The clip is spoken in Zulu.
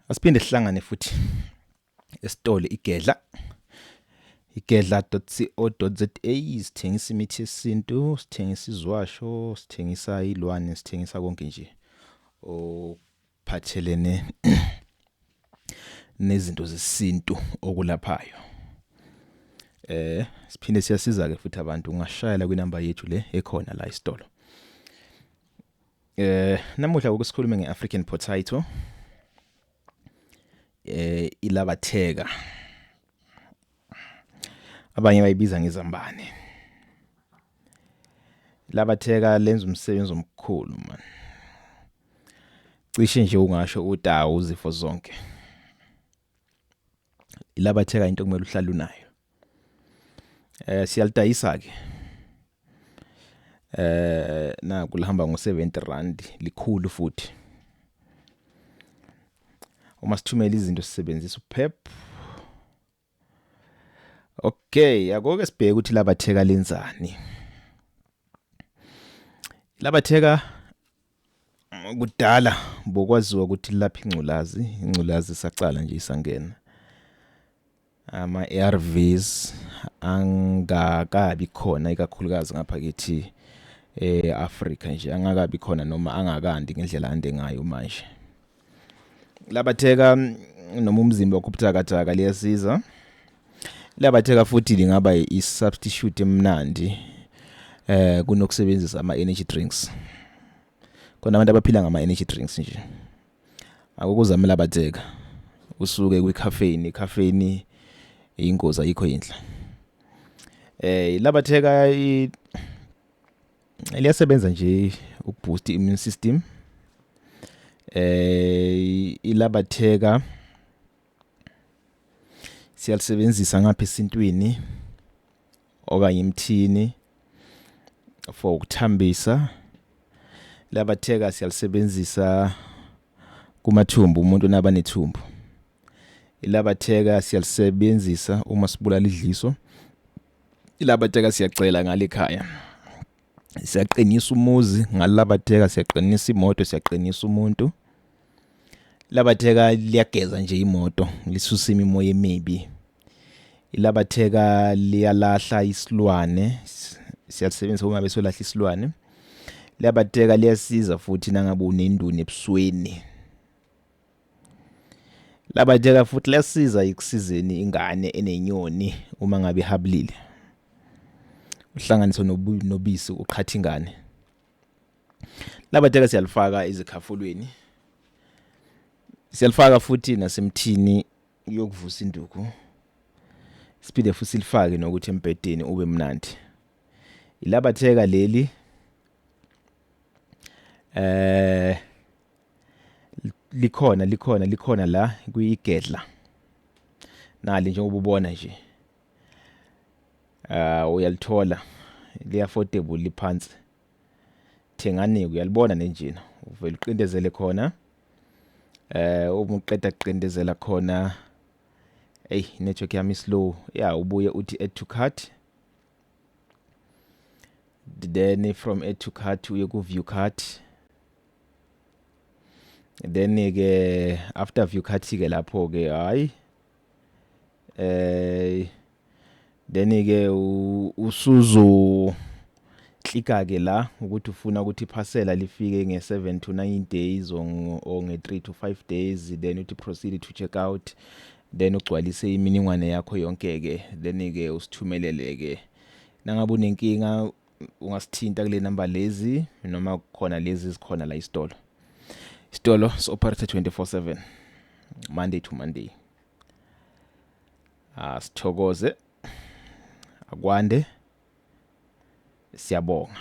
Asiphinde sihlangane futhi esitolo Igedla, igedla.co.za. Sithengisa imithi yesintu, sithengisa izwasho, sithengisa ilwane, sithengisa konke nje okuphathelene nezinto zesintu okulaphayo. Siphinde siyasiza ke futhi abantu, ungashayela kwinamba yethu le ekhona la isitolo. Namuhla ukusikhulume ngeAfrican potato, ilabatheka, abanye bayibiza ngezambane. Labatheka lenza umsebenzi omkhulu man, cishe nje ungasho ukuthi awu uzifo zonke. Ilabatheka into kumele uhlale unayo. Siyalidayisa ke, naku lihamba ngo-70 rand, likhulu futhi. Uma sithumela izinto sisebenzisa uPEP. Okay, akoke sibheke ukuthi labatheka lenzani. Labatheka kudala bokwaziwa ukuthi lapha ingculazi, ingculazi sacala nje isangena, ama ARVs angakabi khona, ikakhulukazi ngapha kithi eAfrica nje angakabi khona noma angakandi ngendlela ande ngayo manje. Labatheka noma umzimba wakho ubuthakathaka liyasiza. Labatheka futhi lingaba i-substitute emnandi kunokusebenzisa ama energy drinks. Khona abantu abaphila ngama energy drinks nje, akukuzame labatheka usuke kwi-caffeine. I-caffeine ingozi, ayikho yinhle. Labatheka liyasebenza nje ukuboost immune system. Ilabatheka siyalisebenzisa ngapha esintwini okanye emthini for ukuthambisa. Labatheka siyalisebenzisa kumathumbu, umuntu naba nethumbu. Ilabatheka siyalisebenzisa uma sibulala idliso. Ilabatheka siyacela ngale ekhaya, siyaqinisa umuzi ngalabatheka, siyaqinisa imoto, siyaqinisa umuntu. Labatheka liyageza nje imoto, lisusa imimoya emibi. Ilabatheka liyalahla isilwane, siyalisebenzisa uma besolahla isilwane. Labatheka liyasiza futhi nangabe unenduni ebusweni. Labatheka futhi liyasiza ekusizeni ingane enenyoni uma ngabe ihabulile, uhlanganise nobisi uqhatha ingane. Labatheka siyalifaka ezikhafulweni, siyalifaka futhi nasemthini yokuvusa induku, siphinde futhi silifake nokuthi embhedeni ube mnandi. Ilabatheka leli likhona likhona likhona la kuyigedla nali njengoba ubona nje, uyalithola, li affordable, liphansi. Thengani, uyalibona nenjina, uvela uqindezele khona. Uma uqeda kuqindezela khona, hey, network yami slow yeah, ubuye uthi add to cart, then from add to cart uye ku view cart, then ke after view cart ke lapho ke, hayi, then ke usuzo klika ke la ukuthi ufuna ukuthi iphasela lifike nge-7 to 9 days or nge-3 to 5 days, then uthi proceed to check out, then ugcwalise imininingwane yakho yonke ke, then ke usithumelele ke. Nangabe unenkinga ungasithinta kule number lezi noma khona lezi zikhona la isitolo. Isitolo si-operate 24/7, Monday to Monday. Asithokoze, akwande, siyabonga.